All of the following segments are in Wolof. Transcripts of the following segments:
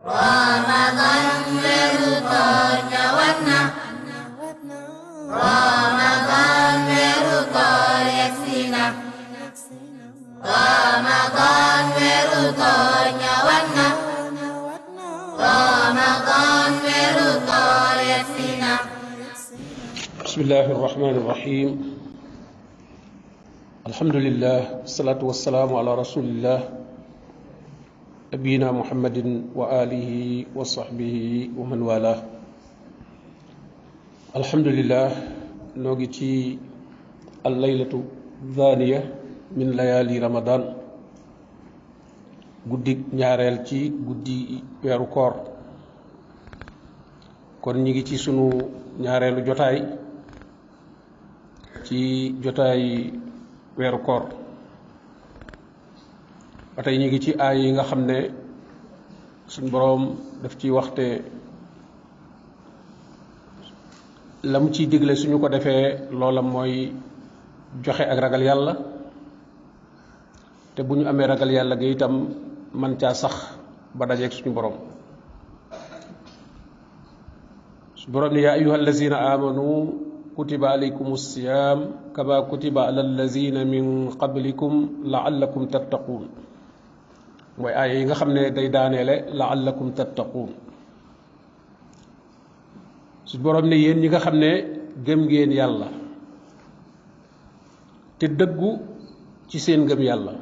Ramadan weeru koor ñëwaat na. Ramadan weeru koor yegsi na. Ramadan weeru koor ñëwaat na. Ramadan weeru koor yegsi na. Bismillahi rahmani rahim. Alhamdulillah, wassalatu wassalamu ala rasulillah nabiyina muhammadin wa alihi wa sahbihi wa man wala. Alhamdulillah, noo ngi ci al-laylatu thaniya min layali ramadan, guddi ñaareel ci guddi weeru koor. kon ñi ngi ci sunu ñaareelu jotaay ci jotaay weeru koor. ba tey ñu ngi ci aay yi nga xam ne suñ boroom daf ci waxte la mu ciy digle suñu ko defee loola mooy joxe ak ragal yàlla, te bu ñu amee ragal yàlla gi itam man caa sax ba dajeeg suñu boroom. suñu boroom ni yaa ayyuha allazina amanu kutiba alaykum siyam kama kutiba ala allazina min qablikum laallakum tattaquun. mooy aaya yi nga xam ne day daaneele laallakum tattaquun. su boroom ne yéen ñi nga xam ne gëm ngeen yàlla te dëggu ci seen gëm yàlla,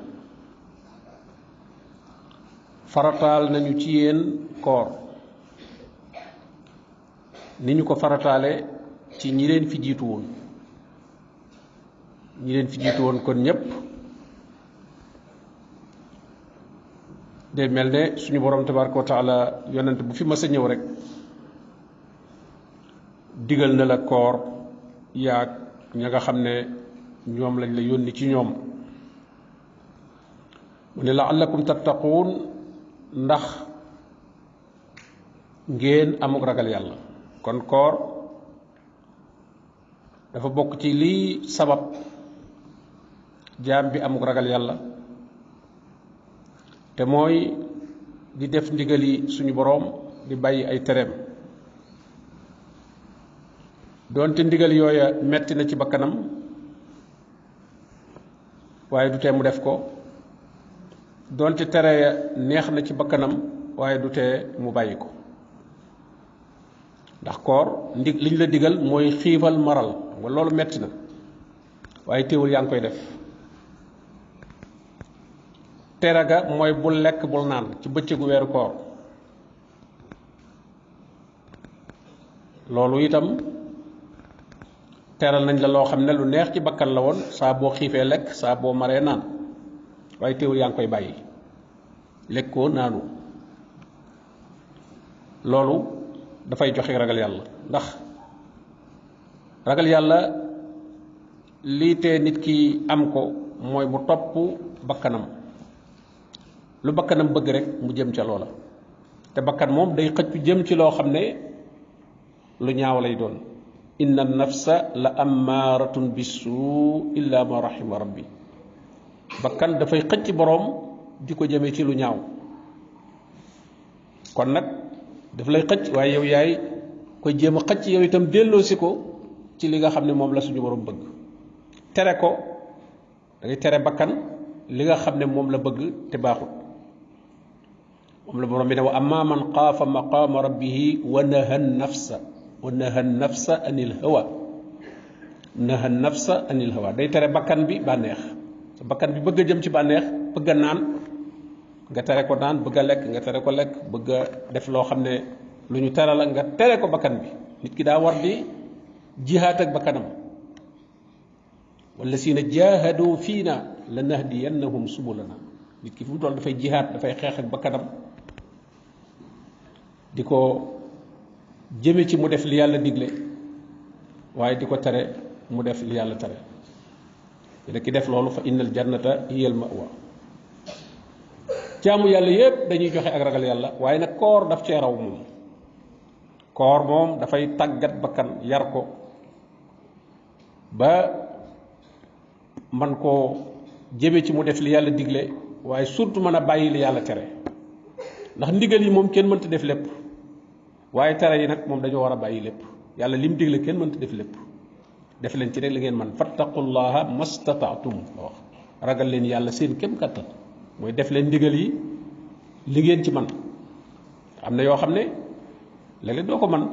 farataal nañu ci yéen koor ni ñu ko farataale ci ñi leen fi jiitu woon. ñi leen fi jiitu woon kon ñépp day mel ne suñu borom tabaraka wa taala yonent bu fi mas a ñëw rek digal na la koor yaag ña nga xam ne ñoom lañ la yónni ci ñoom. mu ne laallakum tattaquun, ndax ngeen amuk ragal yàlla. kon koor dafa bokk ci lii sabab jaam bi amuk ragal yàlla, te mooy di def ndigali suñu boroom di bàyyi ay tereem. doonte ndigal yooya metti na ci bakkanam waaye du tee mu def ko, doonte tere ya neex na ci bakkanam waaye du tee mu bàyyi ko. ndax koor liñ la digal mooy xiifal maral, nga loolu metti na waaye teewul yaa ngi koy def. tere ga mooy bul lekk bul naan ci bëccëgu weeru koor, loolu itam teral nañ la loo xam ne lu neex ci bakkan la woon, saa boo xiifee lekk, saa boo maree naan, waaye teewul yaa ngi koy bàyyi, lekkoo naanu. loolu dafay joxe ragal yàlla. ndax ragal yàlla lii tee nit ki am ko mooy mu topp bakkanam. lu bakkanam bëgg rek mu jëm ca loola, te bakkan moom day xëccu jëm ci loo xam ne lu ñaaw lay doon. inna nafsa la ammaaratun bisu illa ma rahima rabbi. bakkan dafay xëcc boroom di ko jëmee ci lu ñaaw. kon nag daf lay xëcc, waaye yow yaay koy jéem a xëcc yow itam delloosi ko ci li nga xam ne moom la suñu boroom bëgg. tere ko da ngay tere bakkan li nga xam ne moom la bëgg te baaxut. moom la boroom bi ne wa amma man xaafa maqaama rabbihi wa naha nafsa anil hawa. naha nafsa anil hawa day tere bakkan bi bànneex. sa bakkan bi bëgg a jëm ci bànneex, bëgg a naan nga tere ko naan, bëgg a lekk nga tere ko lekk, bëgg a def loo xam ne lu ñu tere la nga tere ko bakkan bi. nit ki daa war di jihaat ak bakkanam. wallazina jahadu fiina lanahdiyannahum subulana. nit ki fu mu toll dafay jihaat, dafay xeex ak bakkanam di ko jëme ci mu def li yàlla digle, waaye di ko tere mu def li yàlla tere. dina ki def loolu fa innal jannata hiyal ma'wa. jaamu yàlla yépp dañuy joxe ak ragal yàlla, waaye nag koor daf cee raw moom. koor moom dafay tàggat bakkan, yar ko ba man koo jëme ci mu def li yàlla digle, waaye surtout mën a bàyyi li yàlla tere. ndax ndigal yi moom kenn mënta def lépp waaye tere yi nag moom dañoo war a bàyyi lépp yàlla lim digle kenn mënta def lépp def leen ci rek li ngeen man fattaqullaha mastataatum la wax ragal leen yàlla seen kem kattan mooy def leen ndigal yi li ngeen ci man am na yoo xam ne léeg-léeg doo ko man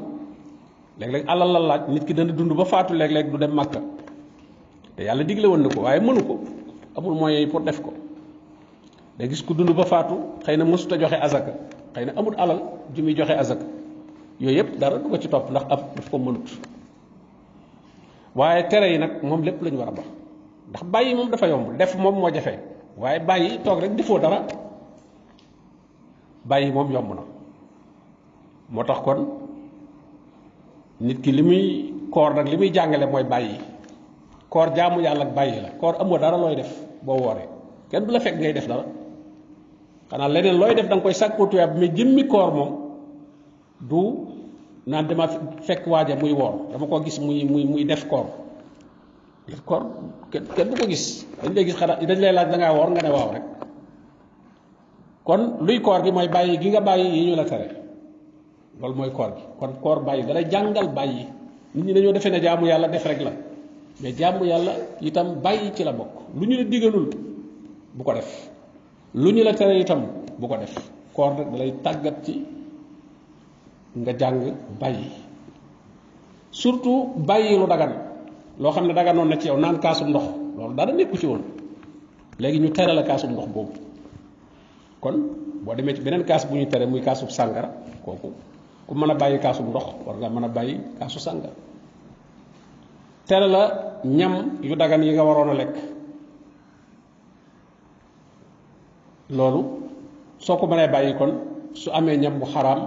léeg-léeg alal la laaj nit ki dana dund ba faatu léeg-léeg du dem màkka te yàlla digle woon na ko waaye mënu ko amul moyens yi pour def ko da gis ku dund ba faatu xëy na mësut a joxe azaka xëy na amul alal ju muy joxe azaka yooyu yëpp dara du ko ci topp ndax daf ko mënut waaye tere yi nag moom lépp lañu war a ba ndax bàyyi moom dafa yomb def moom moo jafe waaye bàyyi toog rek defoo dara bàyyi moom yomb na moo tax kon nit ki li muy koor nag li muy jàngale mooy bàyyi koor jaamu yàlla ak bàyyi la koor amoo dara looy def boo wooree kenn du la fekk ngay def dara xanaa leneen looy def da nga koy sàkkoo tuyaab mais jëmmi koor moom du naan dama fekk waaja muy woor dama ko gis muy def koor koor kenn du ko gis dañ lay gis xanaa dañ lay laaj da ngaa woor nga ne waaw rek kon luy koor gi mooy bàyyi gi nga bàyyi yi ñu la tere loolu mooy koor gi kon koor bàyyi dalay jàngal bàyyi nit ñi dañoo defee ne jaamu yàlla def rek la mais jaamu yàlla itam bàyyi ci la bokk lu ñu la digalul bu ko def lu ñu la tere itam bu ko def koor nag dalay tàggat ci nga jàng bàyyi surtout bàyyi lu dagan loo xam ne daganoon na ci yow naan kaasum ndox loolu dara nekku ci woon léegi ñu tere la kaasum ndox boobu kon boo demee ci beneen kaas bu ñu tere muy kaasub sàngara kooku ku mën a bàyyi kaasum ndox war nga mën a bàyyi kaasu sàngara tere la ñam yu dagan yi nga waroon a lekk loolu soo ko mënee bàyyi kon su amee ñam bu xaraam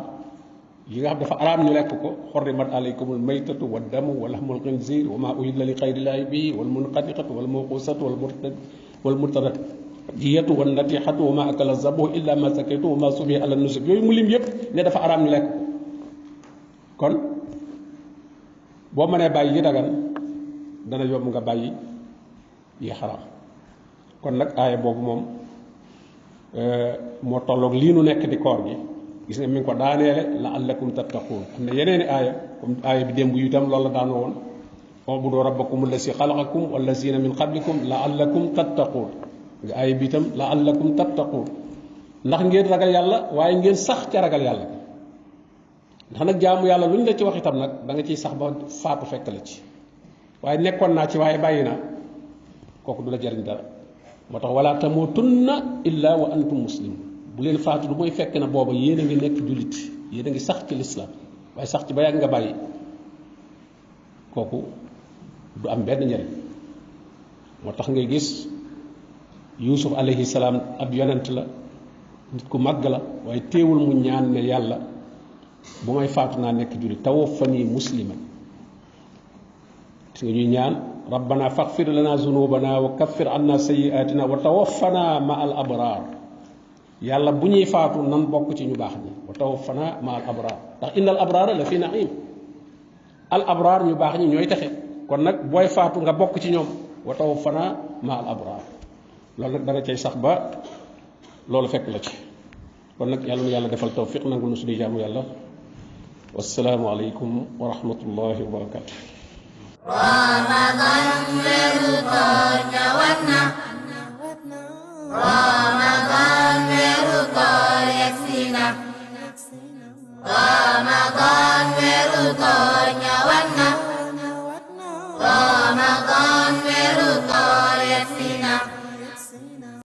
yi nga xam dafa araam ñu lekk ko xorrimat alaykumul maytatu wa damu wa lahmul xinzir wa ma uhilla li xayrillaahi bihi wal munqatiqatu wal mawqusatu wal murtadiyatu wan natihatu wa ma akala zabu illa ma sakaytu wa ma subiha ala nusuk yooyu mu lim yëpp ne dafa araam ñu lekk ko kon boo mënee bàyyi yi dagan dana yomb nga bàyyi yi xaraam kon nag aaya boobu moom moo tolloog lii nu nekk di koor gi gis nga mi ngi ko daaneele la'allakum tattaquun am na yeneeni aaya comme aaya bi démb yu itam loolu la daanoo woon u'budu rabbakum allasi xalaqakum wallazina min qablikum la'allakum tattaquun nga aaya bi itam la'allakum tattaquun ndax ngeen ragal yàlla waaye ngeen sax ca ragal yàlla ndax nag jaamu yàlla lu ñu la ci wax itam nag da nga ciy sax ba faatu fekk la ci waaye nekkoon naa ci waaye bàyyi naa kooku du la jariñ dara moo tax wala tamutunna illa wa antum muslimun bu leen faatu du mooy fekk na booba yéen a ngi nekk jullit yéen a ngi sax ci lislaam waaye sax ci ba yàgg nga bàyyi kooku du am benn njariñ moo tax ngay gis Yuusuf alayhi salaam ab yonent la nit ku màgg la waaye teewul mu ñaan ne yàlla bu may faatu naa nekk jullit tawaffani musliman gis nga ñuy ñaan rabbana faghfir lana zunubana wa kaffir anna sayyi'atina wa tawaffana ma al abrar yàlla bu ñuy faatu nan bokk ci ñu baax ñi wa tawaffana ma al abrar ndax innal abrara la fi naim al abrar ñu baax ñi ñooy texe kon nag booy faatu nga bokk ci ñoom wa tawaffana ma al abrar loolu nag danga cay sax ba loolu fekk la ci kon nag yàlla nu yàlla defal tawfiq nangul nu suñuy jaamu yàlla wassalaamu aleykum wa rahmatullahi wa barakatuh Ramadan weeru koor ñëwaat na Ramadan weeru koor yegsi na Ramadan weeru koor ñëwaat na Ramadan weeru koor yegsi